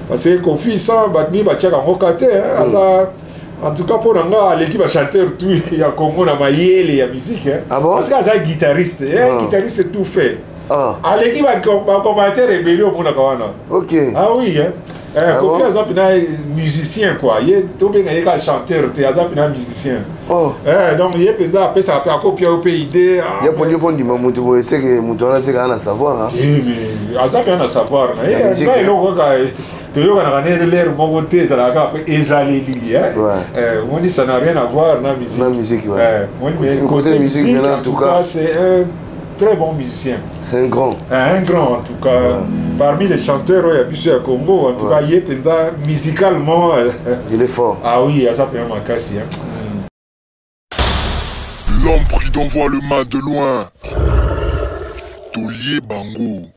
Parce que Koffi sans bato mingi batiaka yango ka te, hein. Aza en tout cas mpo na nga aleki bachanteur tout ya Congo na mayele ya musique, hein. Ah bon? Parce que aza guitariste, hein, Ah. guitariste tout fait. Ah. Aleki bacommentaire ebele omonaka wana. Ok. Ah oui, hein. Eh, Ah Koffi bon? aza mpena musicien quoi. Ye tobenga ye kaka chanteur te, aza mpena musicien. Oh. Eh, donc ye mpenza apesaka mpe akopia yo mpe idée, ah, Ya poli mpo ndima motu boye seke motu wana seke aza na savoir, hein. Eh, mais aza mpenza na savoir na ye. La musique, Nga hein. eloko kaka toyokanaka ne lere moko te, ezalaka kaka mpe ezaleli, hein. Ouais. Eh, omoni, ça n'a rien à voir na musique. Na musique, ouais. Eh, omoni, mais Côté côté musique, musique, maintenant, en tout cas, c'est un très bon musicien. C'est un grand. Un grand en tout cas. Parmi les chanteurs oyo ya biso ya Congo, en tout cas, ye mpenza musicalement Il est fort. Ah oui, aza mpenza makasi, hein. L'homme prudent voit le mal de loin. Taulier Bango.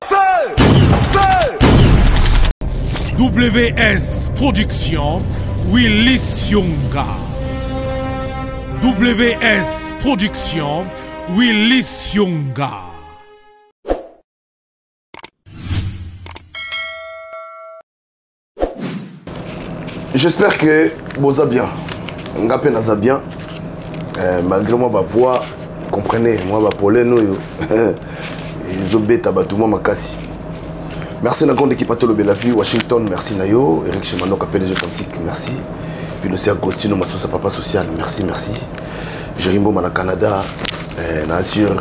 WS Production, Willy Sionga. WS Production, Willy Sionga. J'espère que boza bien. Nga pe naza bien. Malgré moi ba voix, comprenez, moi ba pollen oyo. Ezobeta bato mwa makasi. Merci na grande équipe Atolo Belavi, Washington, merci na yo, Eric Chemanoka, PDG Authentique, merci. Puis le Agostino Masosa, papa social, merci, merci. Jérimbo na Canada, na Azur,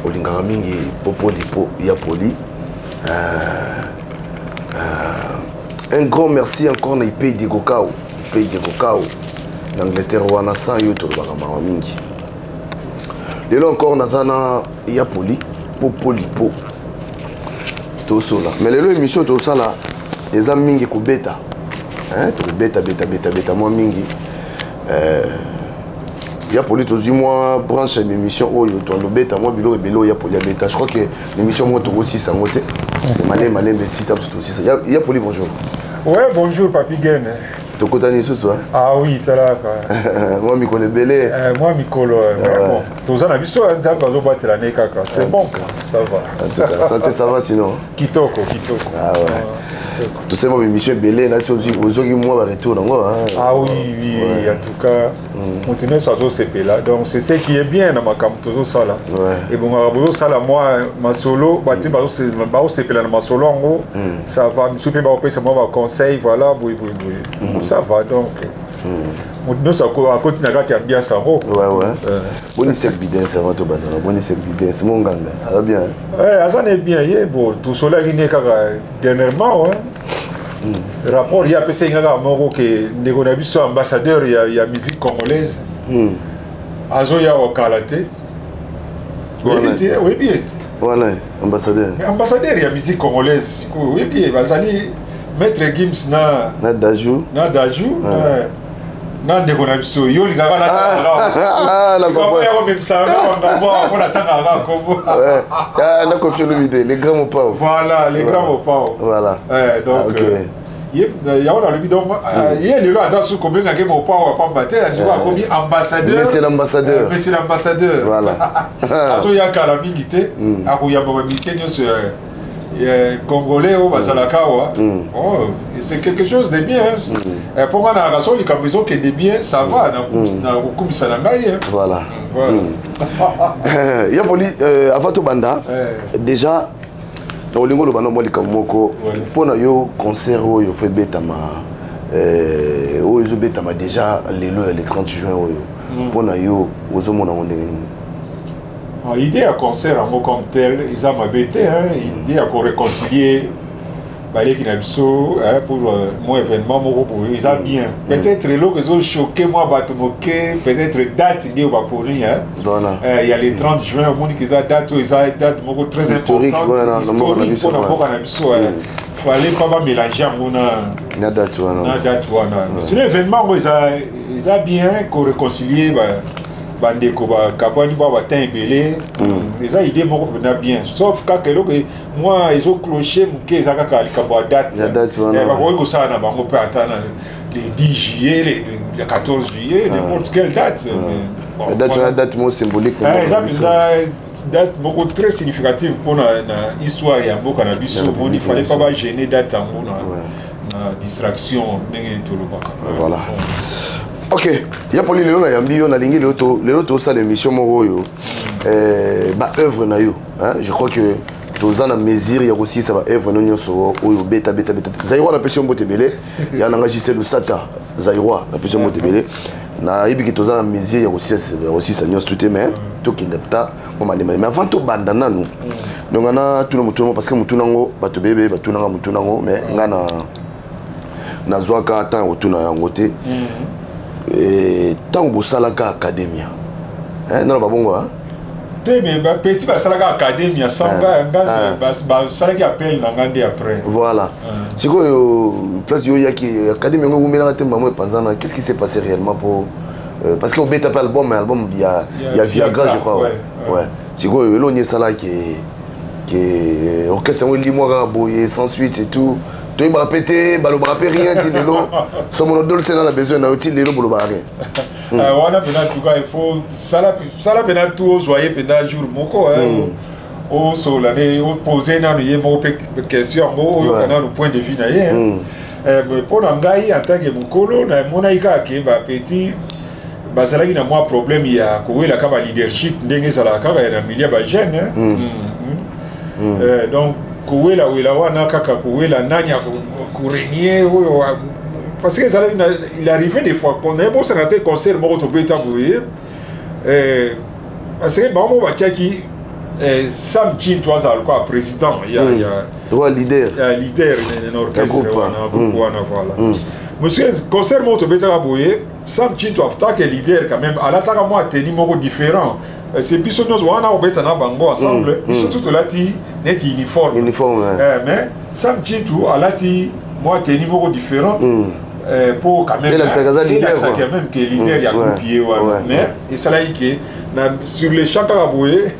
olingaka mingi, Popo Lipo, ya Poli. Un grand merci encore na Ipei Diego Kao, Ipei Diego Kao, na Angleterre wana sans yo tolobaka mawa mingi. Lelo encore naza na ya Poli, Popo Lipo. Tosola. Mais lelo émission tosala eza mingi kobeta. Hein, tokobeta beta beta beta mwa mingi. Ya Poli tozwi mwa branche ya émission oyo tolobeta mwa biloko ebele oyo ya Poli abeta. Je crois que l'émission moko tokosisa yango te. Malembe malembe ti ta biso tosisa. Ya Poli, bonjour. Ouais, bonjour Papi Gene. Tokutani lisusu, hein? Ah oui, talaka. Mwa mikolo ebele. Mwa mikolo, Ouais. bon. Toza na biso, Nzambe azobatela ne kaka. C'est En bon, tout cas. ça va. En tout cas, santé, ça va sinon? Kitoko, kitoko. Ah ouais. Kitoko. Tout ça, moi, émission ebele, na si ozwi mwa ba retour nango, hein. Ah oui, oui, Ouais. en tout cas, moto nyonso azosepela. Donc c'est ce qui est bien na makambo tozosala. Ouais. Ebongaka bozosala mwa masolo, bato bazosepela na masolo yango, ça va. Misu mpe bakopesa mwa ba conseil, voilà, boye, boye, boye. Ça va, donc moto nyonso akoti na kati ya ambiance yango. Ouais, ouais. Boni Sek Bidens avant tobandana. Boni Sek Bidens, monganga. Aza bien, hein? Ouais, aza ne bien, ye bo tosolaki ne kaka dernièrement, hein. Rapport ye apesaki nga kaka moko ke ndeko na biso ambassadeur ya musique congolaise azoya kokala te. Wana. Oyebi te, oyebi ye te. Wana, ambassadeur. Mais ambassadeur ya musique congolaise sikoyo, oyebi ye, bazali Maître Gims na Na Daju. Na Daju, na ndeko na biso, yo olingaka na Ah, ah, na Likambo comprendre. ya komemisa nga makambo awa, mpo natangaka kaka kombo. Ouais. Ah, na Koffi Olomide, les grands Mopao. Voilà, les grands Mopao. Voilà. Eh, donc, Ah, ok. ye, yango nalobi donc, ye lelo aza su kobengaki Mopao ya pamba te, azoki akomi ambassadeur. Monsieur l'ambassadeur. Monsieur l'ambassadeur. Voilà. Azoya kala mingi te, akoyamba ba musicien nyonso ya congolais oyo bazalaka awa. Oh, c'est quelque chose de bien, hein. Mpo nga nalaka so likambo ezokende bien, ça va, na kokumisa na ngai, hein. Voilà. Voilà. Ya Poli, avant tobanda, déjà, na olingo oloba na mwa likambo moko. Ouais. Mpo na yo concert oyo fo ebetama, oyo ezobetama déjà lelo ya le 30 juin oyo. Mpo na yo ozomona yango ndenge nini? Ah, idée ya concert yango comme tel eza mabe te, hein. Idée ya koréconcilier baleki na biso, hein, pour mwa événement moko boye eza bien. Peut-être eloko ezochoke mwa bato moke, peut-être date nde oyo baponi, hein. Voilà. Ya le 30 juin, omoni ke eza date oyo eza date moko très Historique, importante, ouais, na mboka na historique biso, mpona ouais. mboka na biso, ouais. Fallait pas bamélange yango na Na date wana. Na date wana. Sinon événement yango eza bien koréconcilier bandeko bakabwani ba batin ebele. Eza idée moko mpenza bien, sauf kaka eloko mwa ezocloche moke eza kaka likambo ya date. Ya date wana, Eh, ouais. bakoki kosala na bango mpe ata na le 10 juillet, le 14 juillet, n'importe quelle date. Mais bon, La date voilà. wana, date moko symbolique na Eh, mboka eza na biso. mpenza date moko très significative mpona na histoire ya mboka na biso. Ya Omoni, République fallait na pas biso. bagêner date yango na Ouais. Na distraction ndenge tolobaka. Voilà. Ok, ya Poli, lelo nayambi yo, nalingi lelo tosala émission moko oyo ba œuvre na yo, hein? Je crois que toza na mesure ya kosilisa ba œuvre no nyonso oyo beta beta beta. Zaïrois, napesi yo mbote ebele. Ya nanga JC Lusata, Zaïrois, napesi yo mbote ebele. Nayebi ke toza na mesure ya kosilisa nyonso tu te, mais tokende ta mwa malemale. Mais avant tobanda nanu, donc nga natuna motuna moko, parce que motuna yango bato bebe batunanga motuna yango, mais nga na nazwaka ntango ya kotuna yango te. Ntango bosalaka Academia, nano babongo, hein? Te, mais bapeti basalaka Academia sans nga. Nga basalaki appel na nga nde après. Voilà. Sikoyo place yo oyaki, Academia yango ewumelaka te, mamo epanzana. Qu'est ce qui s'est passé réellement po parce que obeta mpe album, album ya Viagra, je crois? Ouais. Sikoyo eloni esalaki ke orchestre yango elimwa kaka boye sans suite et tout? Toyebaka mpe te, balobaka mpe rien ti lelo. Somono Dolce na besoin na yo, ti lelo bolobaka rien. Wana mpena, en tout cas, il faut sala mpena tu ozwa ye mpena jour moko, osola ne, opose nanu ye moko mpe question yango, oyoka nanu point de vue na ye. Mpo na ngai en tant que mokolo, namonaki kaka ke bapeti bazalaki na mwa problème ya kowelaka ba leadership, ndenge ezalaka kaka ya na milieu ya bajeune. Donc kowelawela wana kaka, kowela nani akorégner oyo, parce que ezalaki, il arrivait des fois nayebosana te, concert moko tobeta boye, parce que bango moko batiaki Sam Tshintu azala lokola président ya Roi leader. Ya leader na orchestre wana, groupe wana, voilà. Monsieur, concert moko tobetaka boye, Sam Tshintu atake leader quand même, alataka mwa tenue moko différent. C'est biso nyonso wana obeta na bango ensemble, biso tu tolati neti uniforme. Uniforme. Mais Sam Tshintu alati mwa tenue moko différent po quand même elakisaka aza leader. Elakisaka même ke leader ya groupe ye wana. Mais esalaki ke na sur le champ kaka boye,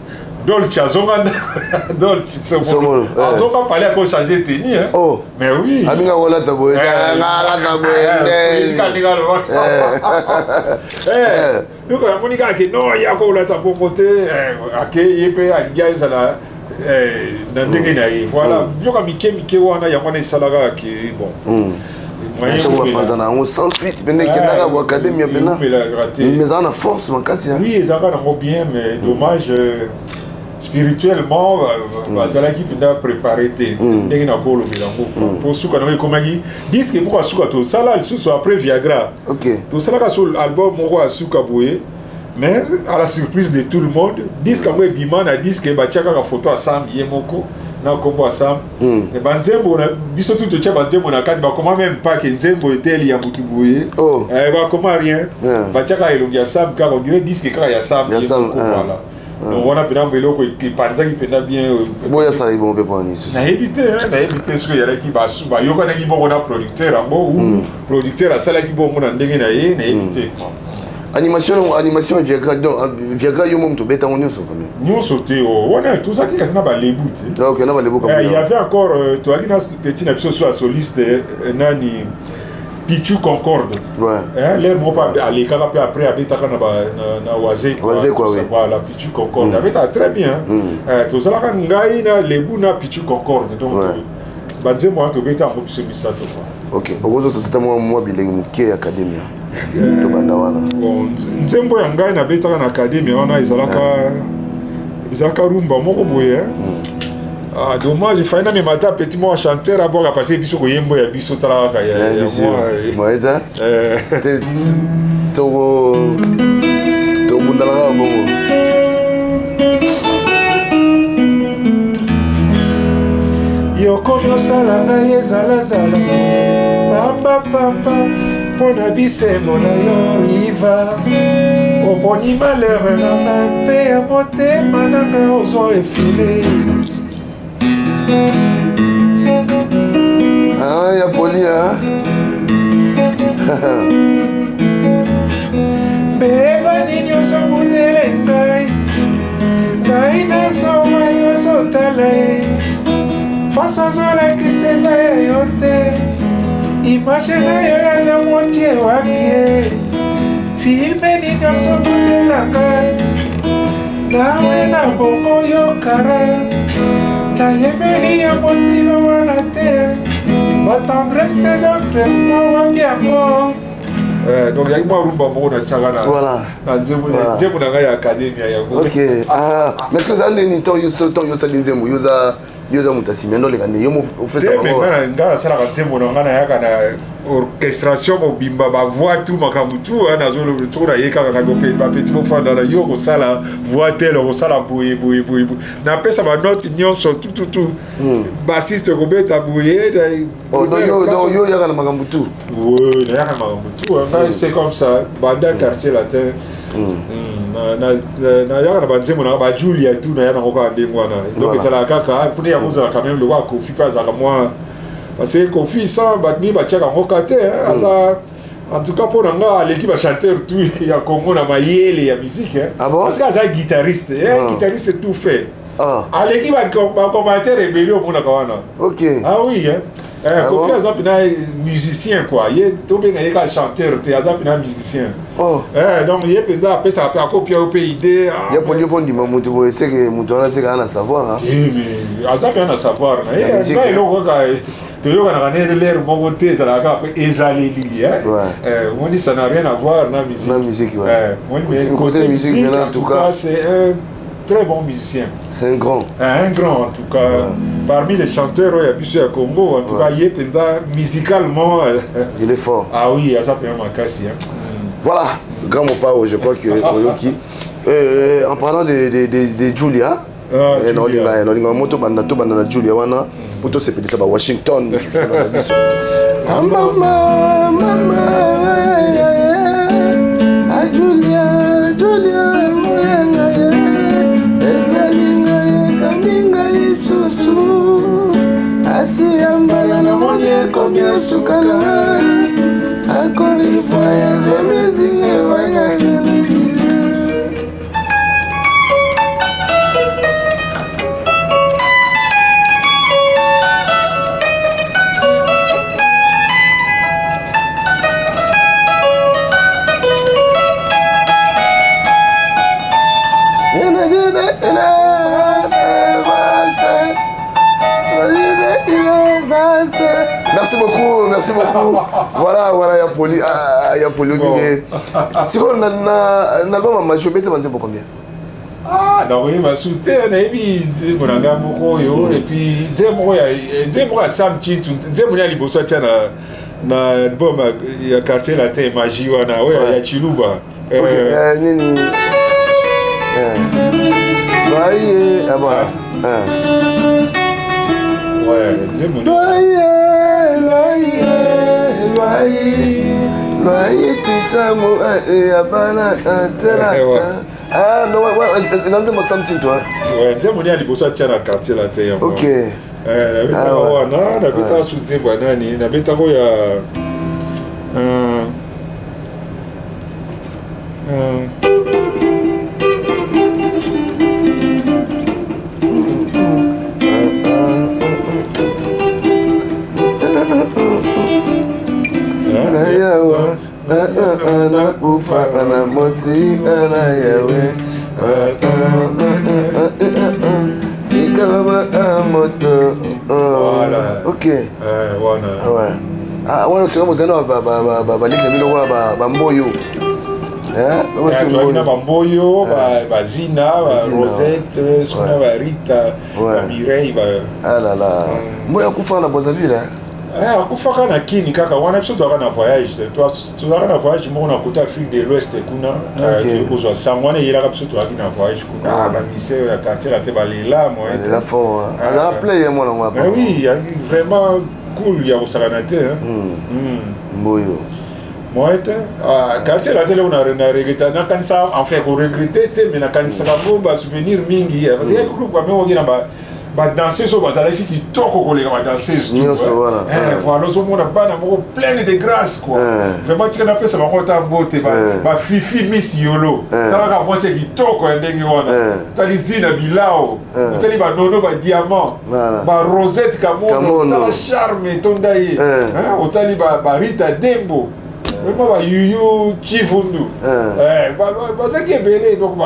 Dolce azonga, Dolce Somono, azonga fallait akochange tenue, hein. Oh. Mais oui. Aminga kolata boye, nga alata boye nde. Donc amoni kaka ke non, ye akolata bongo te, ake ye mpe alingi ezala na ndenge na ye. Voilà, biloko ya mike mike wana, yango wana esalaka ke bon, ntango bapanzana yango sans suite mpena, ekendaka bo Academia mpena, mais ezala na force makasi. Oui, ezalaka nango bien, mais dommage, spirituellement bazalaki mpenza préparé te, ndenge nakolobela yango. Mpo suka nango ekomaki disque moko ya suka tosala lisusu après Viagra. Tosalaka so album moko ya suka boye, mais à la surprise de tout le monde, disque yango ebima. Na disque batia kaka photo ya Sam ye moko na nkombo ya Sam. Banzembo biso tu totia banzembo na kati, bakoma même pas ke nzembo eteli ya motu boye. Bakoma rien, batiaka elongi ya Sam kaka, on dirait disque kaka ya Sam ye moko, voilà. Donc wana mpena eloko epanzaki mpenza bien. Boya asala bongo mpe mpona nini? Nayebi te, nayebi te soki ezalaki bayokanaki bongo na producteur yango ou producteur asalaki bongo na ndenge na ye, nayebi te. Animation ya Viagra, donc Viagra yo mo moto obetango nyonso quand même? Nyonso te, o wana tozalaki kasi na balebu te. Ok, na balebu. Il y avait encore, tozalaki na petit na biso so ya soliste, nani, Pichu Concorde. Hein, l'air moko alekaka mpe après abetaka na Wazekwa. Wazekwa, oui. Voilà, Pichu Concorde abetaka très bien. Tozalaka ngai na Lebu na Pichu Concorde, donc banzembo wana tobeta yango biso misato, quoi. Ok, okozososita mwa bilenge moke ya Academia, tobanda wana. Bon, nzembo ya ngai nabetaka na Academia wana ezalaka rumba moko boye, hein? Ah, dommage, fallait namema ata petit moko chanteur abwaka, parce que biso koyembo ya biso, tala kaka ya mwa toko tobundalaka bongo. Yokomi osala ngai ezalazala pambapamba mpo na bisengo na yo. Riva oponi malheur na ngai mpe ya motema na ngai ozwa efile. Ah, ya Poli, ah. Mbeba nini ozobundela ngai? Ngai nazowa, yo ozotala ye. Faso ozolakisa eza ya yo te. Image na yo ya na motie wapi ye? Film nini ozobundela ngai? Nawe na bongo yokara, nayebeli ya motilo wana te. Batendresse d'autrefois wapi yango. Donc yaki mwa rumba moko natiaka na nzembo na ngai ya academia yango. Ok, ah, mais ce que eza ndeni ntango yosali nzembo, yoza moto asimi ndo oleka nde yo ofesa? Ngai nasalaka nzembo na ngai, nayaka na orchestration mobimba, bavoix, tout, makambo tout. Soko naye kaka bapeti, bofanda na yo, kosala voix tele, kosala boye boye boye boye, napesa banote nyonso tututu, bassiste kobeta boye. Yo oyaka na makambo tout? Nayaka na makambo tout ngai, c'est comme ça. Banda Quartier Latin, nayaka na banzembo nanga, bajulia tout, naya nango kaka ndenge wana. Donc ezalaka kaka mpona yango, ozalaka même lokola Kofi mpe azalaka mwa, parce que Kofi sans bato mingi batiaka yango ka te. Aza, en tout cas mpo na nga, aleki bachanteur tout ya Congo na mayele ya musique. Ah bon? Parce que aza guitariste, guitariste tout fait. Aleki bacommentaire ebele omonaka wana. Ah oui, hein. Kofi aza mpena musicien quoi. Ye tobenga ye kaka chanteur te, aza mpena musicien. Donc ye mpenza apesaka mpe, akopia yo mpe idée. Ye mpo mpo ndima motu boye, seke motu wana seke aza na savoir. Mais aza mpena na savoir na ye. Nga eloko kaka toyokanaka ne lere moko te, ezalaka kaka mpe ezaleli. Omoni, ça n'a rien à voir na musique. Na musique. Ouais. Côté musique, en tout cas, c'est un très bon musicien. C'est un grand. Un grand, en tout cas. Ouais. Parmi les chanteurs oyo ya biso ya Congo, en tout cas, ye mpenza musicalement. Il est fort. Ah oui, aza mpenza makasi. Hein. Voilà, grand Mopao, je crois que Oyoki. En parlant de Julia, naolinga naolinga moto banda to banda na Julia wana po tosepelisa ba Washington. Mama, mama, Julia, Julia, moyenga ye ezali ngai, ekambi ngai lisusu asi ya mbala, namoni ekomi esuka na ngai, encore une fois ekomi ezinga evangaka. Merci beaucoup, merci beaucoup. Voilà, voilà, ya poli, ah, ya poli. Bon. Sikoyo na album ya Majo, bete banzembo combien? Ah, nakoyeba su te. Nayebi nzembo na ngai moko oyo, et puis nzembo moko ya Sam Chintu, nzembo ya liboso atia na album ya Quartier Latin, Magie wana oyo ya Chiluba. Nini? Baye, ah, voilà. Ouais, nzembo. Loye, loye, loye, loye, titamo ya bana tela. Ah non, ouais, eza nzembo Sam Chintu. Ouais, nzembo ni ya liboso atia na Quartier Latin yango. Nabetaka wana, nabetaka su nzembo ya nani, nabetaka ya Yawa nakufa na mosika na yawe, ikaba moto. Ok. Wana. Ouais. Ah, wana sika bozali na baliki na bino wana, bamboyo. Toyaki na bamboyo, bazina, barosette, sona, barita, bamireille. Ah là là, mboyo akufaka na Brazzaville. Akufaka na Kini kaka wana. Biso tozalaka na voyage, tozalaka na voyage moko na kota Afrique de l'Ouest kuna, toyei kozwa sango wana, eyelaka biso tozalaki na voyage kuna. Bamise ya Quartier Latin balela. Azala play ye mwana ngo. Oui, vraiment cool ya kosakana te. Mboyo. Moi te, Quartier Latin leo na regretter, nakanisa, enfin koregretter te, mais nakanisaka ngo basouvenir mingi, parce que groupe bamemoki na badanseuse oyo bazalaki kitoko koleka badanseuse. Nyonso wana. Voilà, ozomona bana moko pleine de grâce quoi. Vraiment, tika napesa bango ata mbote, bafifi Miss Yolo, talaka mwasi ya kitoko ya ndenge wana, otali Zina Bilao, otali banono badiamant, barosette Kamono, otala charme etonda ye, otali barita Dembo, vraiment bayuyu Chivundu, bazalaki ebele. Donc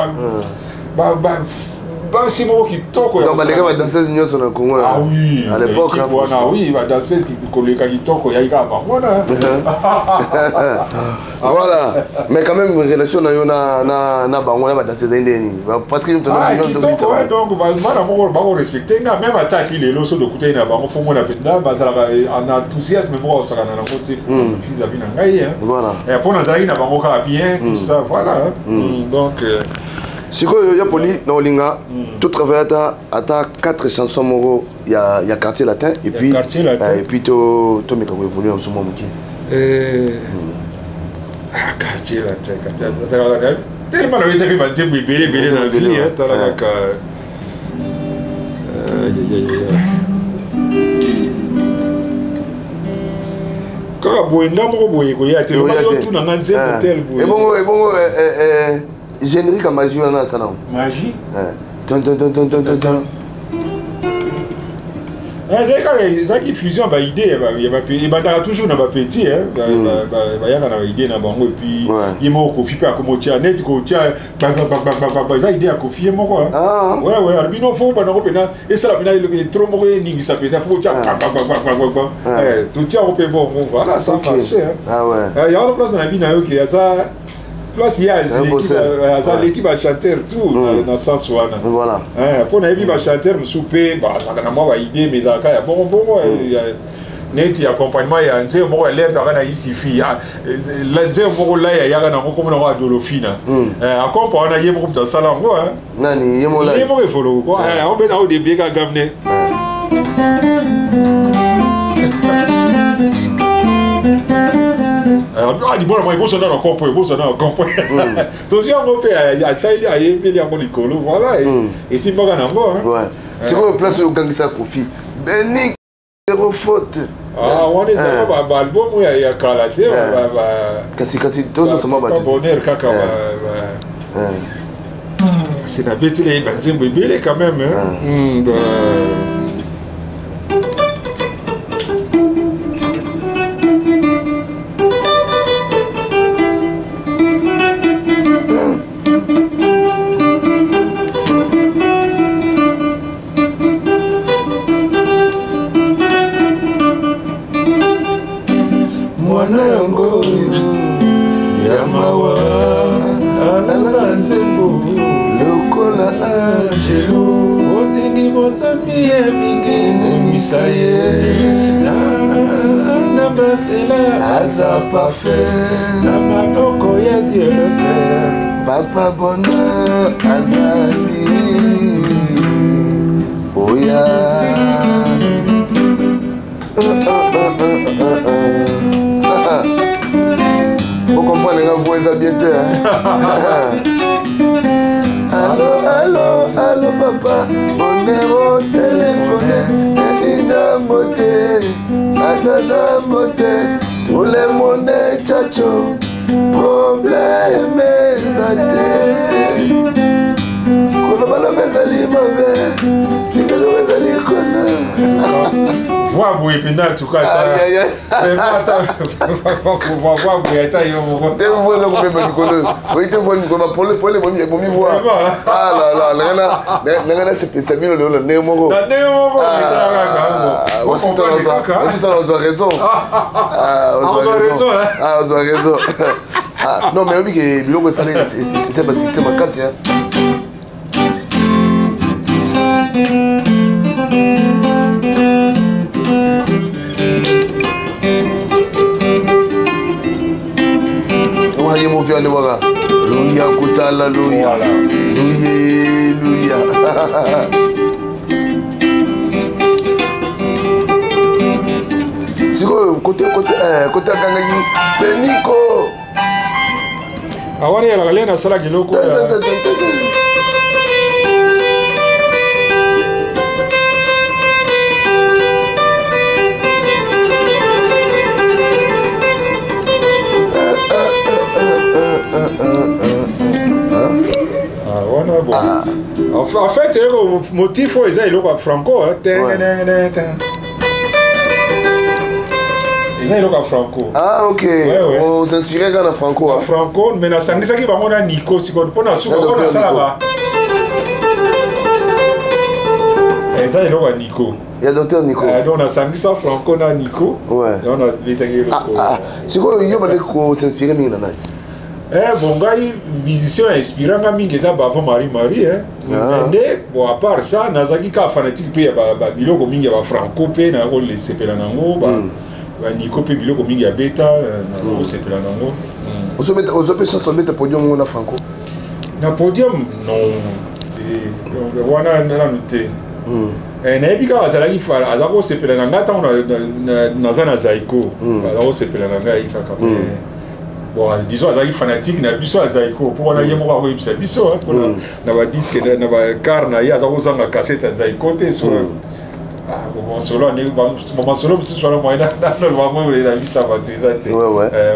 Basi moko kitoko ya baleka badanseuse nyonso na Congo. Ah oui, à l'époque wana, oui, badanseuse koleka kitoko yaki kaka bango wana. Voilà, mais quand même relation na yo na bango na badanseuse ezali ndenge nini? Parce que kitoko, donc bana moko bakorespecte nga, même ata aki lelo so tokutani na bango, fo mona mpenza bazalaka en enthousiasme moko akosakana nango te vis-à-vis na ngai. Voilà, mpo nazalaki na bango kaka bien, tout ça, voilà. Donc sikoyo ya Poli na olinga totravaille ata 4 chansons moko ya Quartier Latin et puis Quartier Latin. Et puis tomeka koévolue na biso mwa moke. Ah, Quartier Latin, Quartier Latin, tellement nabetaki banzembo ebele ebele na vie, tala kaka. Kaka boye nga moko boye koya te, lobaki otuna nga nzembo tel boye. Ebongo générique ya magie wana asala ngo? Magie? Ton ton ton ton ton ton ton. Ezali kaka, ezalaki fusion ya baidée ebandaka toujours na bapetits, bayaka na baidée na bango, et puis ye moko Kofi mpe akoma otia neti kotia gbagbagbagba, eza idée ya Kofi ye moko. Ouais, alobi non, faut bandango mpena esala mpena tro moko eningisa mpena, faut kotia gbagbagbagba, totia yango mpe bongo, voilà, ça marché. Yango na place na bino ayoki aza place ye azaleki bachanteur tout na sens wana, mpo nayebi bachanteur mosusu mpe bazalaka na mwa baidée, mais ezalaka ya bongo bongo, neti accompagnement ya nzembo moko ya lere kaka na isifi, nzembo moko lai ayaka nango, komona nango Adolofina, akompa wana ye moko moto asala yango. Nani ye molai? Ye moko efoloko obeta odebie kaka gamne. Libona mwa ebosana na kompo, ebosana na kompo, tozwi yango mpe asaleli, ayembeli yango likolo, voilà, esimbaka nango. Sikoyo place oyo ogangisa Kofi Beni zero faute? Wana ezaka baalbum ya kala te. Kasi tozosama bato. Bonheur kaka, c'est nabeteli ye banzembo ebele quand même. Mwana yango ya mawa alala nzembo lokola angelu. Otingi motambi ya mingi emisa ye na basela. Aza parfait na maboko ya Dieu le Père. Papa Bonheur azali oya. Bocomprendre nga, voix eza bien te. Allo, allo, allo, papa Bonheur au téléphone, edambote atadambote, tout le monde tchacho, problème eza te, kolobaloba ezali mabe, likezoko ezali kona. Voix boye mpenza, en tout cas voix boye ata yo moko. Te, voix eza kobeba mikolo oyi te, voix mikolo bapole pole ebomi voix. Ah là là, nanga nasepelisa bino lelo na ndenge moko. Na ndenge moko. Ozwa raison. Ozwa raison. Ozwa raison. Non, mais oyebi ke biloko esala esa basuccès makasi. Wana ye movi ane waka luya kutala luya luye luya. Sikoyo kote akangaki Peniko. Awana eyalaka le nasalaka eloko. Wana bon, en fait eloko motif oyo eza eloko ya Franco, eza eloko ya Franco. Ah ok, os'inspire kaka na Franco. Franco, mais nasangisaki bango na Nico sikoyo mpo na suka mpo nasalaka. Eza eloko ya Nico. Ya docteur Nico. Donc nasangisa Franco na Nico. Donc nabetaki eloko. Sikoyo yo bande kosinspire mingi na nani? Bon, ngai musicien ya inspira nga mingi eza Bavon Marie Marie, eh. Nde bon, à part ça, nazalaki kaka fanatique mpe ya babiloko mingi ya bafranco, mpe nakosepela nango, baniko mpe biloko mingi ya beta, naza kosepela nango. Ozope chance obeta podium ngo na Franco? Na podium, non, wana nanu te. Nayebi kaka azalaki, aza kosepela na ngai ntango naza na Zaiko, aza kosepela na ngai kaka. Bon, disons azalaki fanatique na biso ya Zaiko, mpo wana ye moko akoyebisa biso mpona na badisque, na bacar na ye, aza kozanga cassette ya Zaiko te. So masolo, masolo mosusu wana moye bango na biso ya bato eza te.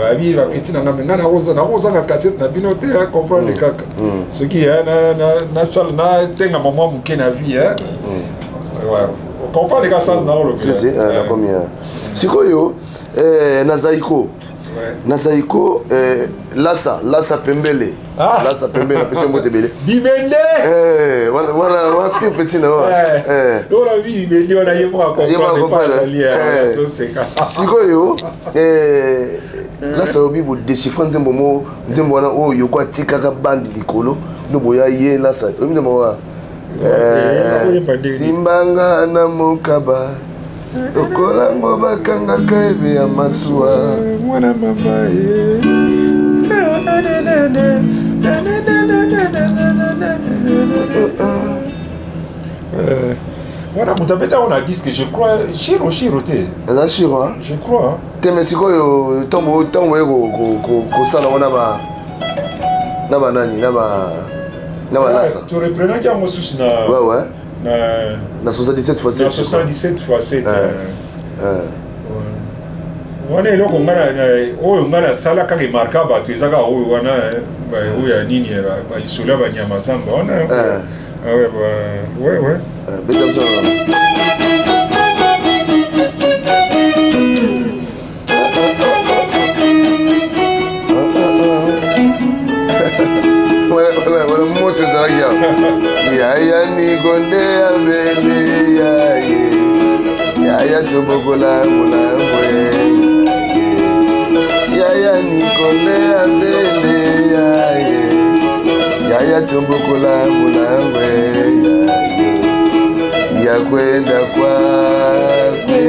Babi bapeti na ngai, ngai nakozanga cassette na bino te. Comprendre kaka soki nasala natengama mwa moke na vie, comprendre ka sens na Olobela. Sikoyo na Zaiko, na Zaiko, lasa lasa pembele, lasa pembele, apesi mbote ebele. Bibende. Wana wana pire petit na wana bibende wana, ye moko. Sikoyo lasa obi bodéchiffre nzembo mo, nzembo wana oyo yoko atikaka bandi likolo no boya ye. Lasa oyebi nzembo wana, simbanga na mokaba lokola ngo bakangaka ebe ya masuwa. Mwana mama ye. Wana moto abeta yango na disque, je crois Shiro, Shiro te? Eza Shiro. Je crois. Te, mais sikoyo ntango oye kosala ngo na banani, na balasa. Toreprenaki yango susu na ouais. Na na 77 fois 7. Na 77 fois 7 wana, eloko oyo ngai nasala kaka emarka bato eza kaka oyo wana, oyo ya nini, balisolo ya banyama zamba wana. Ouais. Beta biso. Wana moto ezalaki awa. Yaya Niko nde abele yaye, yaya tobokola molambwe, yaya Niko nde abele yaye, yaya tobokola molambwe, yaye yakwenda kwakwe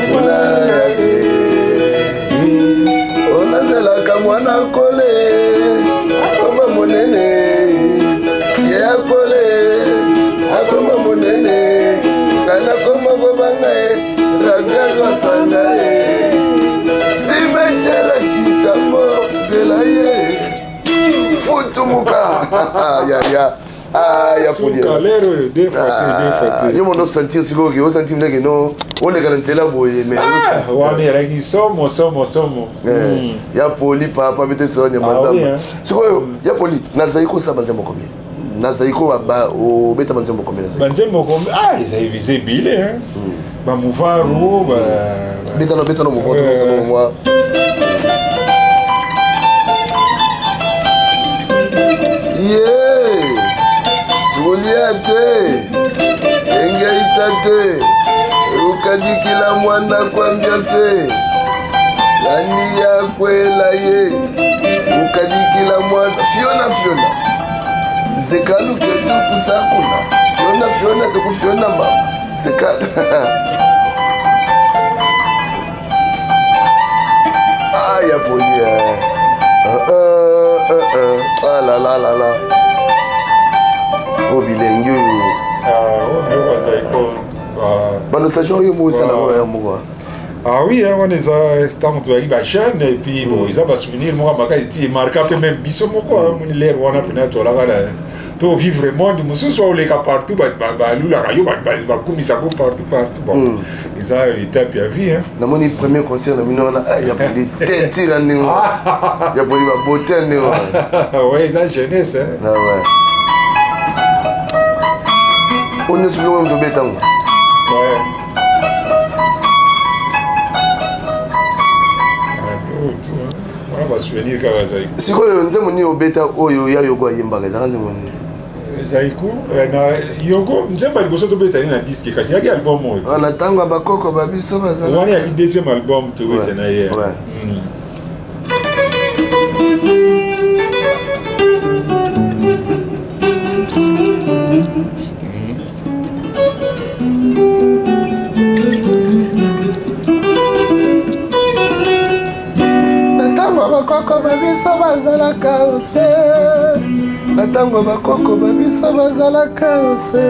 tula yake onazelaka mwana kole akoma monene, ye akole akoma monene, kana koma kobanga ye ravi azwa sanga ye cimetière kitambo zela ye futumuka yaya. Ah, ya Suka lero oyo, deux fois te, deux fois te. Yo mondo sentir sikoyo ke osentir ndenge no oleka na nzela boye, mais wana ezalaki somo, somo, somo. Ya Poli, papa bete solo nyama zamba. Sikoyo ya Poli, nazali kosala banzembo combien? Nazali ko obeta banzembo combien? Nazali Banzembo combien? Ah, eza ebele, bamuvaru. Betano, betano mouvement tozosala mwa. Ye tolia te, engeita te, ukadikila mwana kwambia se yani yakwela ye ukadikila mwana fiona fiona zekaluke tukusakula fiona fiona tukufiona mama zekalu. Ah, ya Poli, eh. Ah là là là là, o bilengi oyo. Banostation oyo mosala oyo moko. Ah oui, wana eza ntango tozalaki bajeune, et puis bon, eza basouvenir moko makasi ti emarka mpe même biso moko. Moni lere wana mpena tolaka na to vivre monde mosusu, aoleka partout, balulaka yo, bakumisako partout partout. Bon, eza étape ya vie. Namoni premier concert na bino wana ya Poli, tetira ndenge ya Poli, babote ndenge wana. Ouais, eza jeunesse. Ah ouais, oyo nyonso biloko oyo tobetango. Ouais. Wana basouvenir kaka azali. Sikoyo nzembo nini obeta oyo ya yoko ayembaka? Ezaka nzembo nini? Zaiko na Yogo, nzembo ya liboso tobetani na disque, kasi yaki album oyo te. Wana ntango ya bakoko ba biso bazala. Wana yaki deuxième album tobeta na ye. Na ntango bakoko ba biso bazalaka ose, na ntango bakoko ba biso bazalaka ose,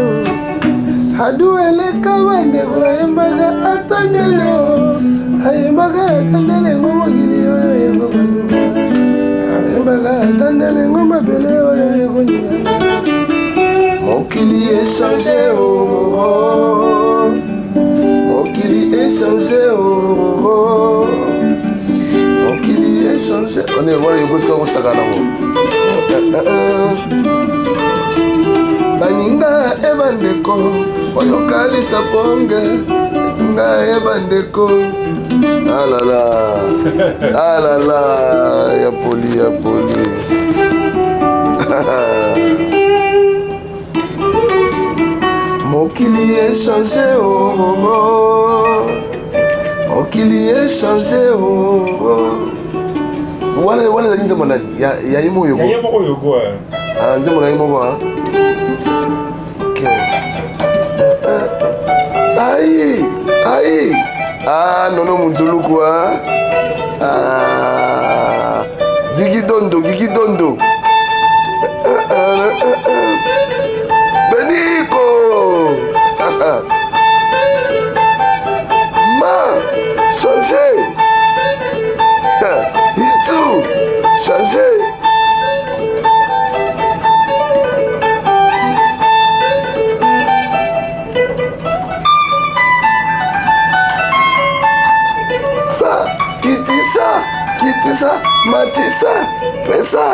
hadu eleka bandeko ayembaka ata ndele o, ayembaka ata ndele ngo mokili oyo ekobaluka, ayembaka ata ndele ngo mabele oyo ekoningana, mokili echange o, mokili echange o, mokili echange. One wana yokosika kosaka nango baninga e bandeko oyokalisa ponge, baninga e bandeko, alala alala ya poli ya poli. Mokili echange o, mokili echange o. Wana wana ezali nzembo nani? Ya ye moko Yogo? Ya ye moko Yogo. Ah, nzembo na ye moko. Ah, ok. Ai ai, ah, nono munzuluku, ah ah, gigi dondo, gigi dondo, beniko ma change itu change. Sa kitisa kitisa matisa pesa.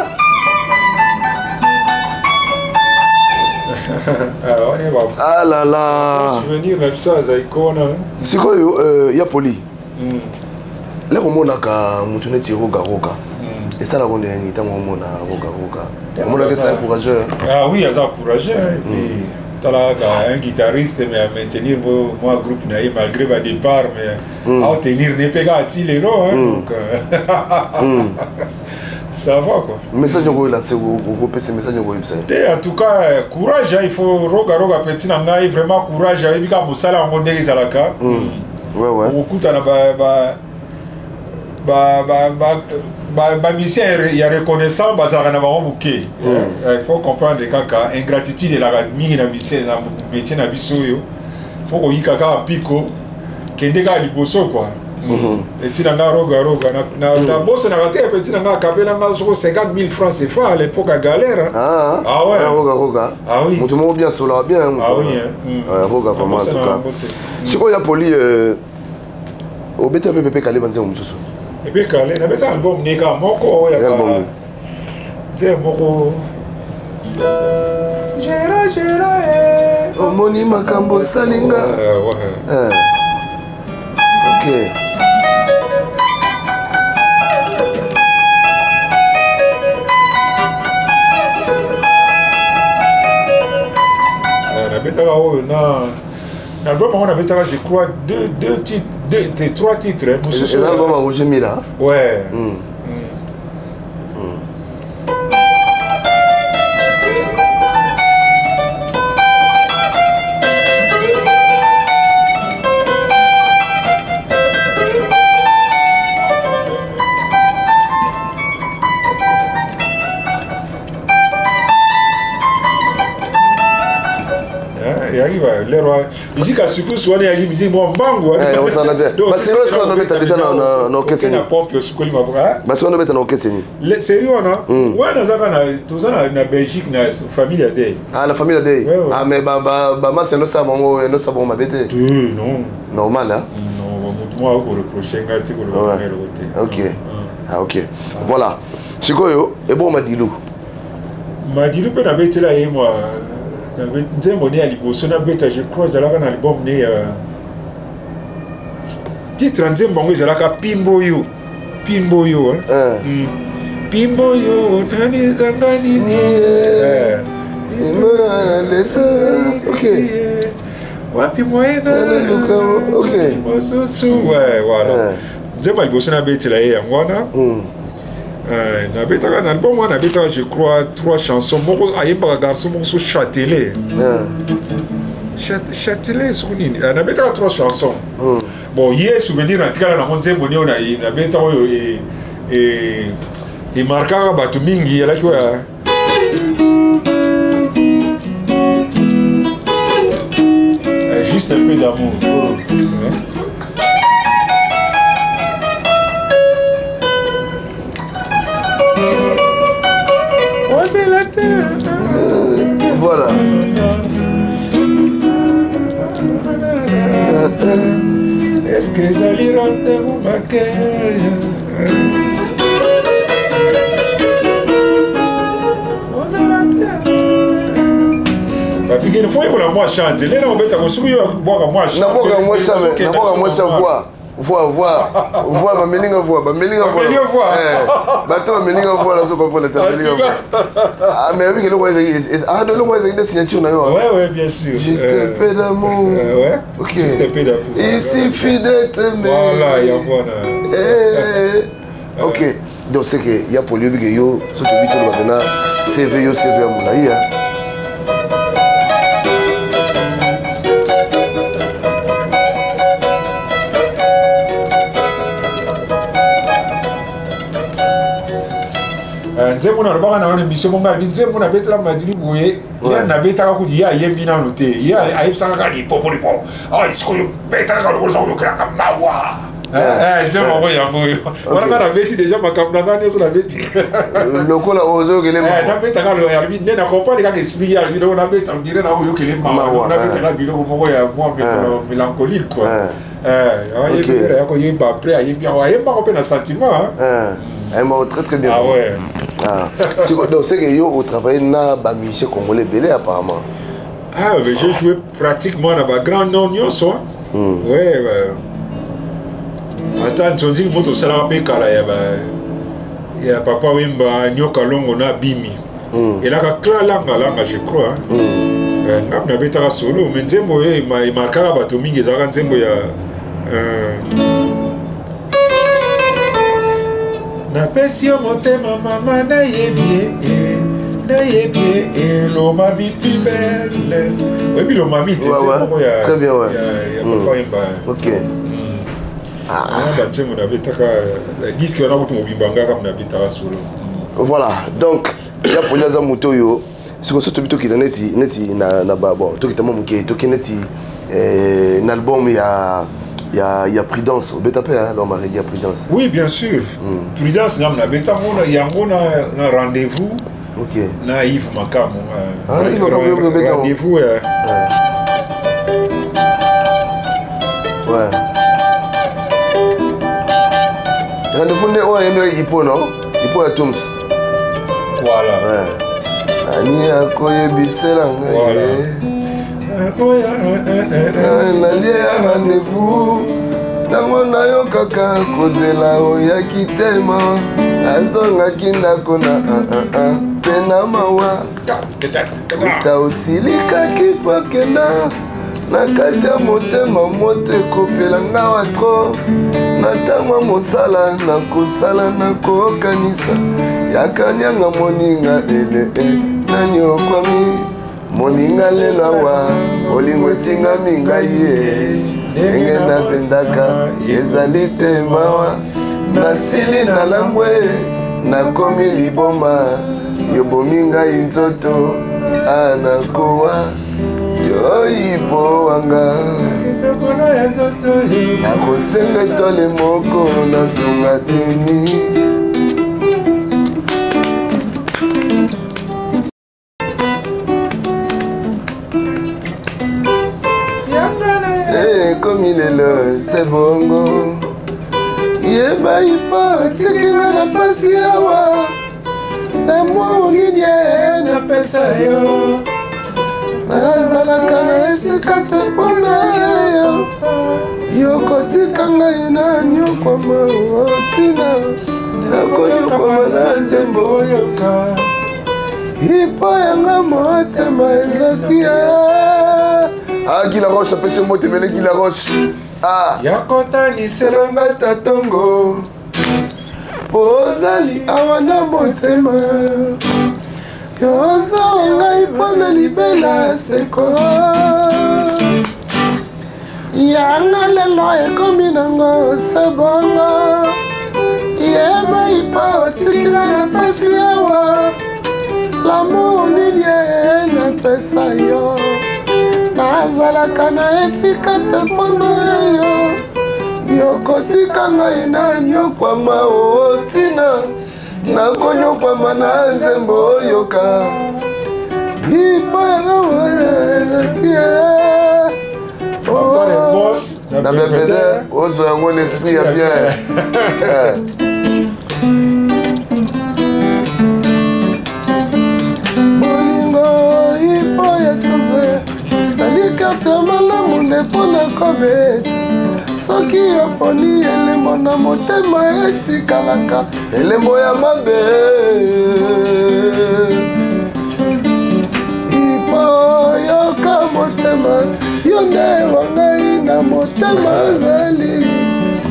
Ah là là. Souvenir na biso ya Zaiko wana. Sikoyo ya poli, lero omonaka motu neti Roga Roga, esalaka ndenge nini ntango omona Roga Roga? Omonaka esa courageux? Ah oui, aza courageux, hein, et puis tala kaka un guitariste, mais à maintenir mwa groupe na ye malgré ba départ, mais aotenir ne mpe kaka ti lelo, hein, donc ça va quoi. Message okoyelance, okopesa message, okoyebisa ye? Te, en tout cas courage, hein, il faut Roga Roga, petit na ngai, vraiment courage, ayebi kaka mosala yango ndenge ezalaka. Okokutana bamusicien ya reconnaissant bazalaka na bango moke. Il faut comprendre kaka ingratitude elaka mingi na musicien, na métier na biso oyo. Faut koyika kaka mpiko, kende kaka liboso quoi. Eti na nga Roga Roga, nabosanaka te, petit na nga akabela nga soko 50 000 francs CFA à l'époque ya galère, hein. Ah, Ah ouais. Roga Roga. Ah oui. Moto moko bien, solaka bien, hein, moto Ah oui, wana. hein. Ouais, Roga vraiment, en tout Nabosanaka cas. yango te. Sikoyo ya poli, obeta mpe Pepe Kale banzembo mosusu? Epe Kale nabeta album ne kaka moko oyo ya Ya album nini? Nzembo moko Gera Gera eh. Omoni makambo osalinga. Ouais. Eh. Ok. Nabetaka oyo na album yango, nabetaka je crois deux titres, deux, trois titres, hein, mosusu. Eza album ya Roger Mila? Ouais. Eyaki lero musique ya sukusu wana, eyaki musique mwa mbangu. Eh, osala te. Baseri wana obeta déjà na orchestre na nini? Pompe osukoli maboko, hein? Basi wana obeta na orchestre nini? Série wana wana azaka na toza na Belgique na famille ya Day. Ah, la famille Day. Ouais. Ah, mais bamasi endosala bango, endosala bango mabe te? Te, non. Normal, hein? Non, motu moko akoreproche ngai te, koloba ngai eloko te. Ok, ah, ok, voilà. Sikoyo ebongo Madilu? Madilu mpe nabetela ye mwa nzembo ne ya liboso nabeta, je crois ezalaka na album ne ya titre ya nzembo yango ezalaka Pimbo yo, Pimbo yo, hein? Eh. Pimbo yo nanizanga nini. Eh. Ok. Wapi moyen naluka, ok. Mosusu, ouais, voilà. Nzembo ya liboso nabetela ye yango wana. Nabetaka na album wana, nabetaka, je crois, trois chansons. Moko ayembaka, garçon moko so Châtelet, Châtelet soki nini. Nabetaka trois chansons. Bon, ye souvenir natikala nango, nzembo nini oyo nabeta oyo emarkaka bato mingi, elaki oyo Juste un peu d'amour. Ouais. Oh, c'est la terre. Voilà. Est-ce que ezali rendez-vous manqué? Babigeni, fo yekola mwa chante lena obetaka soki yo bwaka mwa. Nabwaka mwa chant, nabwaka mwa chant, voix voix voix voix, bamelinga voix, bamelinga voix. Bamelinga voix. Bato bamelinga voix, nazo comprendre te, bamelinga voix. Ah, mais oyebi eloko ezali, ah, eloko ezali nde signature na yo. Ouais, bien sûr. Juste un peu d'amour. Ouais. Ok. Juste un peu d'amour. Il suffit de t'aimer. Voilà, yango wana. Eh, ok, donc c'est que ya Poli, oyebi ke yo soki tobi toloba mpena CV, yo CV ya molai. Nzembo nalobaka na wana émission monga alobi nzembo nabetela Madidi boye, ye nabetaka kutu, ye ayembi nano te, ye ayebisaka kaka lipopo lipo, sikoyo betaka lokola oyokelaka mawa. Nzembo yango, yango oyo wana nga nabeti déjà, makambo na nga nyonso nabeti. Lokola ozokele. Nabetaka, alobi nde na comprendre kaka esprit ye, alobi donc nabeta dire na oyokele mawa, nabetaka biloko moko ya mwa mélancolique quoi. Ayebi ya koyemba, après ayembi yango, ayembako mpe na sentiment. Ayembako très très bien. Ah ouais. Ah. Donc c'est que yo otravaille na bamusicien congolais ebele apparemment. Ah, mais j'ai joué pratiquement na bagrand nom nyonso. Ouais, ata nzonziki moto osalaka mpe kala ya ya Papa Wemba, Nyoka Longo na Bimi, elaka cla langa langa, je crois. Ngapi nabetaka solo, mais nzembo oyo emarkaka bato mingi ezalaka nzembo ya Napesi yo motema mama, nayebi ye, nayebi ye, Lomami pibele, oyebi Lomami te, moko ya Papa Wemba. Ok. Wana banzembo nabetaka, disque wana kutu mobimba nga kaka nabetaka solo. Voilà, donc ya Poli aza moto oyo sikoyo so tobi tokita neti na ba, bon, tokita mwa moke, toki neti na album ya Prudence, obeta mpe l'homme aredi ya Prudence. Oui, bien sûr. Prudence ngam nabeta ngo yango na Rendez-vous. Ok. Na Yves Makamu. Ah, Yves Makamu, obeta. Rendez-vous. Ouais, Rendez-vous nde oyo ayembelaki Ipo, non, Ipo ya Tums. Voilà. Ouais. Ani akoyebisela ngai nalie ya rendez-vous, ntango nayokaka kozela oyaki tema, azongaki ndako na mpe na mawa uta osilikaki pakenda na kati ya motema, moto ekopela ngawa trop na ntango ya mosala nakosala nakokanisa yakanyanga moninga ele nani okwami moninga lelo awa bolingo esingami ngai ye ndenge napendaka ezali te mawa nasili nalangwe nakomi liboma yobomi ngai nzoto anakowa yoyipo wanga nakosenga etwale moko nazonga teni. Ekomi lelo se bongo yeba ipa tikinga na pasi awa na mwa olini napesa yo nazalaka na esika te mpona yo yokotika ngai na nyokwama otina nakonyokwama na nzembo oyoka. Ipo yanga motema ezoki. Ah, Guy Laroche apesi mbote ebele. Guy Laroche, ah. Yakotanisela ngata tongo ozali awa na motema, yozawa ngai mpona libela seko. Yanga lelo ekomi nango se bongo, yeba ipa otikila na pasi awa. L'amour nini napesa yo, nazalaka na esika te mpona yo. Yokotika ngai na nyokwama, otina nakonyokwama na nzembo oyoka ipo yanga. Boss na Belvedere, ozwa yango na esprit ya bien. Bolingo ipo ya tumze zali karte ya malamu nde mpona kobe. Soki oponi elembo na motema, etikalaka elembo ya mabe. Ipo yoka motema, yo nde wa ngai na motema ozali,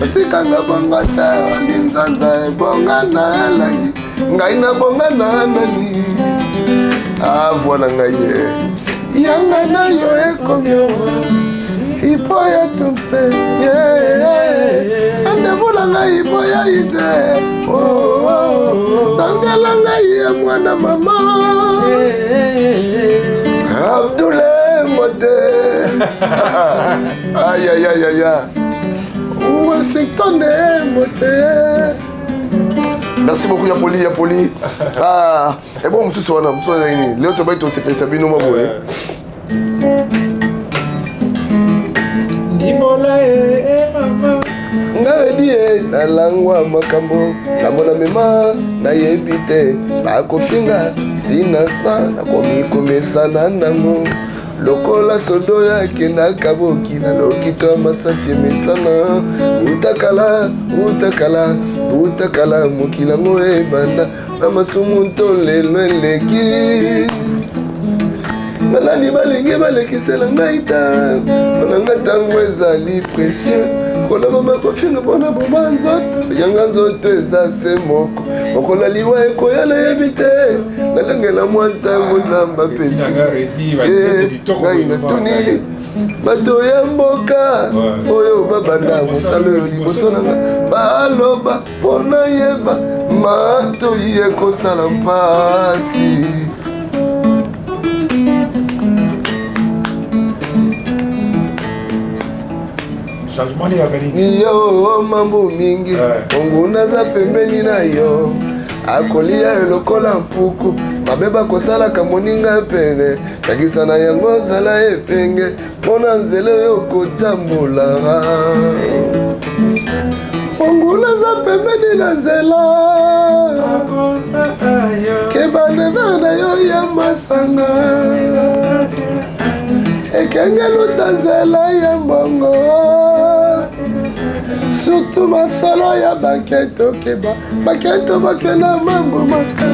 otikanga bongo te. Olinzanza ebonga na elangi, ngai nabonga na nani? Ah, voix na ngai ye yanga na yo ekomi awa ipo ya tumse andevu na ngai, ipo ya ide tangela ngai ya mwana mama Abdoule Mote. Ayayayaya, Washington Mote. Merci beaucoup, Yapoli, Yapoli. Ah, et bon, mosusu wana, mosusu wana nini? Leo tobai tosepelisa bino mwa boye. Ndimbola e mama. Ngai ye nalangwa makambo namona mema, nayebi te bakofinga ntina sa nakomi komesana nango lokola sodo yakendaka bokila lokito ya masasi emesana. Utakala, utakala, utakala, mokili yango ebanda na masumu nto lelo eleki. Banani balingi balekisela ngai ta mpona nga ntango ezali précieux, koloba bakofinga mpona boma nzoto yanga. Nzoto eza se moko, mokola liwa ekoya nayebi te. Nalengela mwa ntango Nzambe apesi ngai. Natuni bato ya mboka oyo babanda mosala oyo liboso na nga, baloba mpo nayeba matoi ekosala mpasi. Changement ya nini? Yo mambo mingi, monguna aza pembeni na yo, akolia yo lokola mpuku. Mabe bakosalaka moninga pene, takisa na yango ozala epenge mpona nzela oyo kotambola. Monguna aza pembeni na nzela, keba nevere na yo ya masanga, ekengeluta nzela ya mbongo, surtout masolo ya baketo. Keba baketo bakenda mambo maka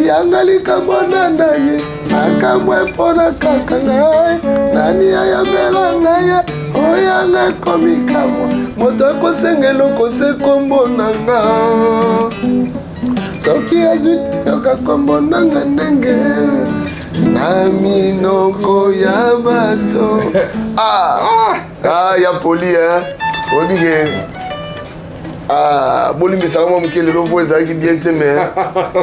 yanga likambo na nani makambo epona kaka ngai. Nani ayambela ngai oyanga ekomi kamwa, moto akosenga eloko se kombo na nga. Soki azwi yoka kombo nanga ndenge na minoko ya bato. Ah, ah, ya poli, hein? Oyebi ke, ah, bolimbisaka mwa moke, lelo voix ezalaki bien te, mais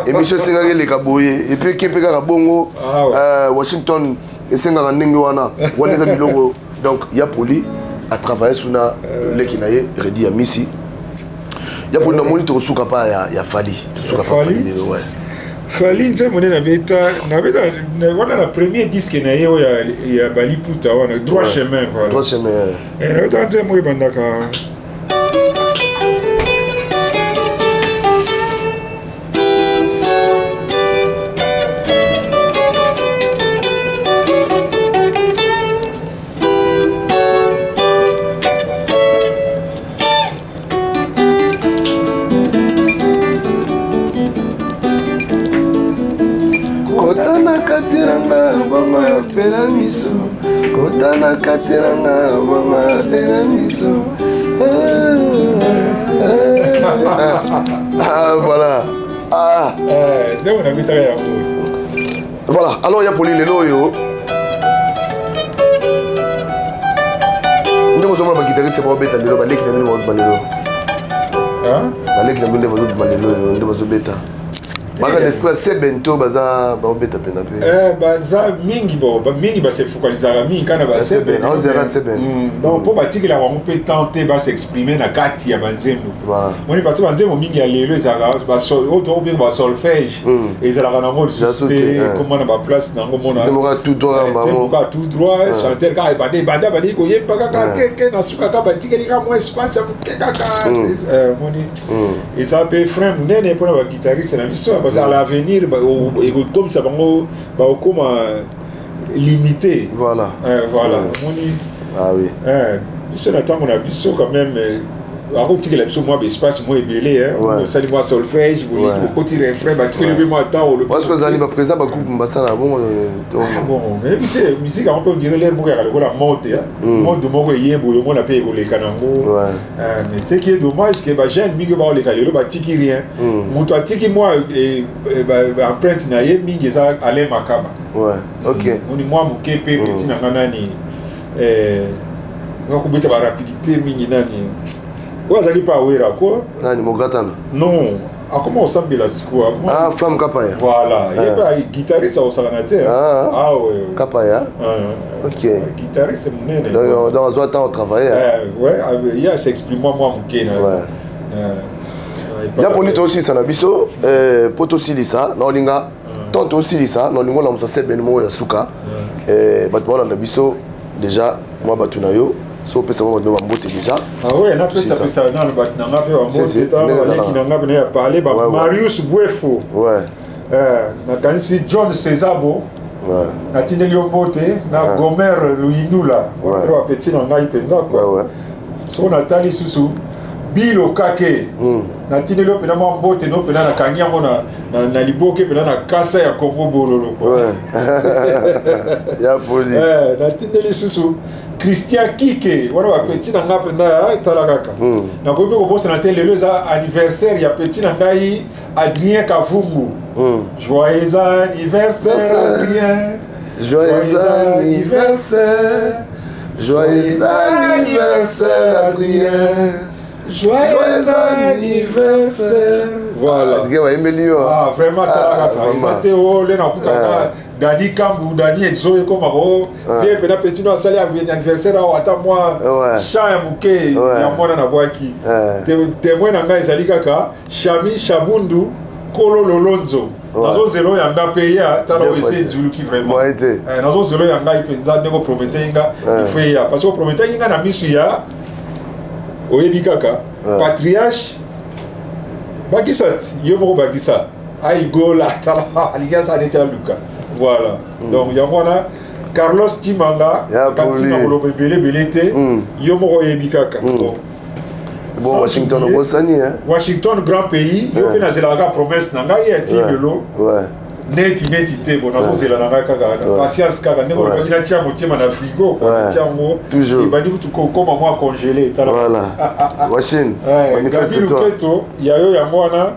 émission esengaki eleka boye et puis eke mpe kaka bongo. Ah ouais. Washington esengaka ndenge wana wana eza biloko. Donc ya poli atravaille suna leki na ye Redi ya misi ya poli. Namoni tokosuka pa ya Fally, tosuka pa Fally? Fally lelo, ouais. Fally, nzembo nde nabeta wana na premier disque na ye oyo ya baliputa wana, Droit Chemin, voilà. Droit Chemin. Nabeta nzembo oyo ebandaka: Kota na kati na nga bongo yo pela miso kota na kati na nga bongo yo pela miso ah, voilà ah. Eh, nzembo nabetaka yango. Voilà, alors ya poli lelo oyo ndenge ozomona baguitariste baobeta lelo, baleki na bino bazobima lelo, baleki na bino nde bazobima lelo oyo nde bazobeta baka na esprit ya seben to baza baobeta mpena mpe. Eh, baza mingi bo mingi basefocalisaka mingi kaka na baseben, aozera seben. Donc mpo batikelaka bango mpe temps te basexprime na kati ya banzembo. Moni, parce banzembo mingi ya lelo ezalaka oyo tokobenga basolfège, ezalaka nango lisusu te ekoma na baplace nango. Mona tout droit. Tout droit, chanteur kaka ebanda ebanda bandi koyemba kaka keke na suka, kaka batikeli kaka mwa espace ya moke kaka. Moni, eza mpe frein monene mpona baguitariste na biso, parce que à l'avenir ekokomisa bango bakokoma limité. Voilà, omoni. Ah oui. Biso na ntango na biso quand même akotikela biso mwa baespace mwa ebele. Osali mwa solfège, okoti refrain, batikeli mpe mwa temps. Parce que ozali baprésident bagroupe basala bongo. Bon, oyebi te, musique yango mpe on dirait l'heure moko yaka lokola mode, mode moko eyeba oyo omona mpe ekoleka nango. Mais ce qui est dommage, ke bajeune mingi oyo baoleka lelo batiki rien. Moto atiki mwa empreinte na ye mingi eza Alain Makaba. Moni mwa moke mpe petit na nga nani akobeta barapidité mingi, nani oyo azalaki mpe awera ko. Nani, Mogatana? Non, akoma kosambela sikoyo. Ah, Flamme Kapaya. Voilà, ye mpe guitariste akosakana te. Ah Kapaya, ok. Guitariste monene. Donc azwa temps otravailler. Ouais, ye asexprime mwa moke na Ya poli, tosilisa na biso mpo tosilisa na olinga tant tosilisa na olinga olamusa sebene moko ya suka. Bato baolanda biso déjà, mwa bato na yo so opesa mwa bato bambote déjà. Ah ouais, napesa pesa nano bato na nga mpe bambote, baleki na nga pene ya parle ba Marius Bwefo, nakanisi John Cesabo, natindeli yo mbote na Gomer Luindula, wana bapeti na ngai mpenza kua. Soko natali susu bilo kake, natindeli yo mpena mwa mbote no mpena nakangi yango na liboke mpena na kasa ya Kongo bololo. Ya poli. Natindeli susu Christian Kike, wana bapeti na ngai mpenza. Tala kaka, nakoki mpe kobosana te, lelo eza anniversaire ya peti na ngai Adrien Kavungu. Joyeux anniversaire Adrien. Joyeux anniversaire, joyeux anniversaire Adrien. Joyeux anniversaire. Voilà. Adrien wayembeli yo. Ah, vraiment, tala kaka, eza te o le nakutana Dani Kambu, Dani Exo ekomaka o ye mpena petit no asali anniversaire awa, ata mwa champ ya moke ya mwana na bwaki. Témoin na ngai ezali kaka Shami Shabundu Kolo Lolonzo. Nazozela oyo yanga mpe ya tala oyo esi enzuluki vraiment. Nazozela oyo ya ngai mpenza ndenge oprometaki nga, il faut eya, parce que oprometaki nga na misu ya oyebi kaka patriarche bakisa ti ye moko bakisa aigola, tala alingi asala neti aluka. Voilà, donc yango wana Carlos Timanga katina koloba ebele ebele te, yo moko oyebi kaka. Bon, Washington obosani. Washington grand pays, yo mpe nazelaka kaka promesse na ngai ya ti lelo neti neti te. Bon, nazozela na ngai kaka na patience, kaka ndenge olobaki natia motema na frigo, natia yango ebandi kutu kokoma mwa congelé. Tala Gabi Luketo ya yo yango wana,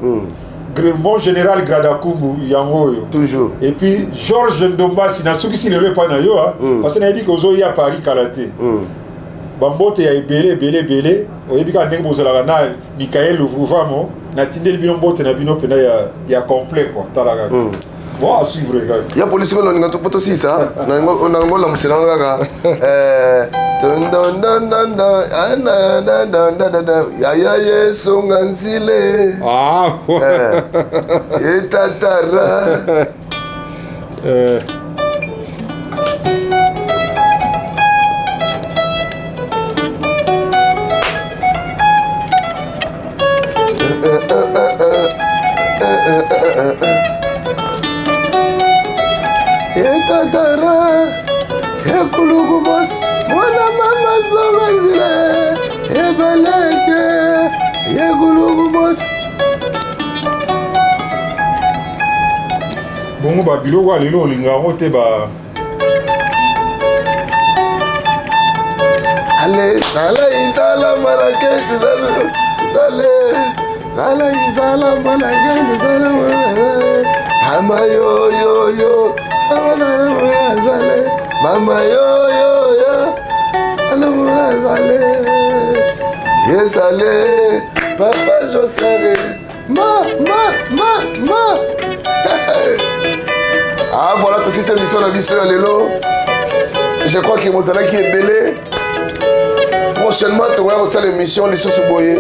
mon général Gradakumbu yango oyo. Toujours. Et puis Georges Ndombasi, nasukisi lelo epai na yo, parce que nayebi ke ozoya Paris kala te. Bambote ya ebele ebele ebele, oyebi kaka ndenge bozalaka na Mikael Luvamo, natindeli bino mbote na bino mpena ya complet quoi. Tala kaka, bon, à suivre kaka. Ya polisi ko nalinga po tosisa nango lamuselanga kaka yaya yesonga nzile etatara. Etatara ekuluku mos mwana mama songa nzile ebeleke yekuluku mos. Bongo. Babiloko ya lelo olinga yango te ba. Ale sala izala Marrakech, sala sale sala izala Marrakech, sala hama yo yo yo hama sala sale mama yo yo yo sala sale yes ale papa Josere ma ma ma ma. Ah voilà, tosisi émission na biso ya lelo. Je crois que bozalaki ebele. Prochainement tokoya kosala émission lisusu boye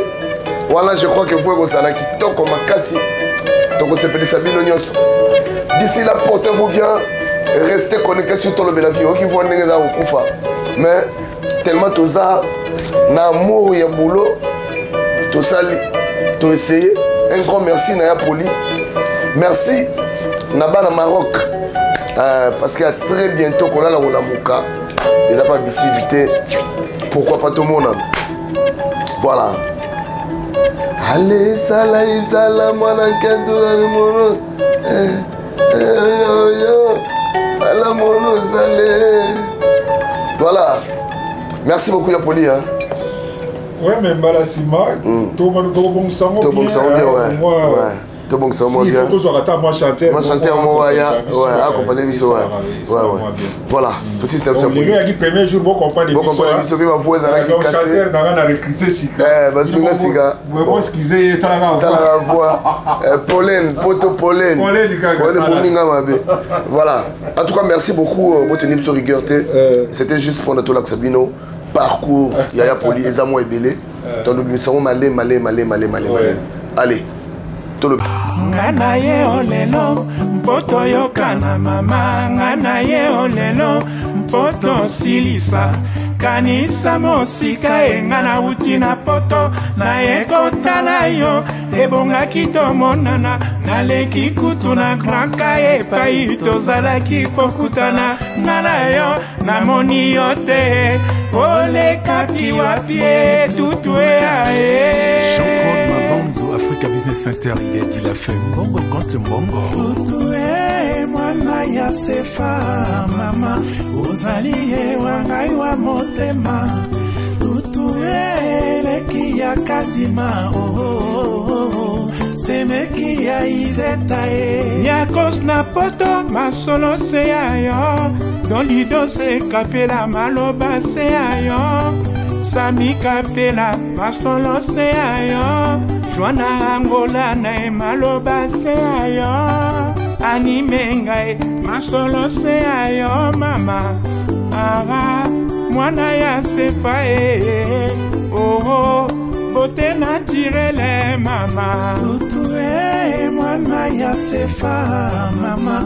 wana. Je crois que vous ekozala kitoko makasi, tokosepelisa bino nyonso. D'ici là, portez-vous bien, restez connectés sur Tolobela Vie. Oki voa ndenge eza kokufa, mais tellement toza na amour ya boulot, tosali, toessaye. Un grand merci na ya Poli, merci na bana Maroc, parce que à très bientôt. Kolala kolamuka eza pas habitude te, pourquoi pas tomonana. Voilà, ale sala izala mwana nkentu zali mono, eh, eh, yo yo sala mono zale. Voilà, merci beaucoup ya Poli, hein. Ouais, mais mbala nsima tokobongisa yango. Tobongisa yango bien, ouais. Tobongisa yango bien. Tozwaka ata mwa chanteur. Mwa chanteur moko aya, ouais, accompagner biso, ouais. Voilà, tosi c'est ça. Lelo yaki premier jour, bocomprendre. Bocomprendre biso mpe, bavoix ezalaki cassé. Chanteur nanga na recruter sika. Basunga sika. Bon, excusez ye, talaka. Talaka voix, pollen poto pollen. Pollen kaka. Pollen bominga mabe. Voilà, en tout cas merci beaucoup, boteni biso rigueur te. C'était juste mpona tolakisa bino parcours yaya Poli. Eza mwa ebele, tolobimisango male male male male male male. Allez, tolobi. Nga na ye o lelo mpo toyokana mama, nga na ye o lelo mpo tosilisa kanisa mosika e. Nga nauti na poto, naye kotala yo, ebongaki tomonana. Naleki kutu na Grand Kaye epai tozalaki kokutana. Nga na yo namoni yo te, olekaki wapi e tutu eae? Jean-Claude Mabanzo, Africa Business Center, il est dit la fait mbongo contre mbongo. Tutu e mwana ya Sefa, mama ozali ye wa ngai wa motema. Tutu e eleki ya Kadima, oh, oh, oh, oh. Semeki ya Iveta e Nyakos na poto, masolo se ya yo, Dolido se Kapela, maloba se ya yo, Sami Kapela, masolo se ya yo, Joana Angola na ye, maloba se ya yo, Anime ngai, masolo se ya yo, mama aha mwana ya Sefa e oh, oh, beauté naturelle mama. Tutu e mwana ya Sefa mama.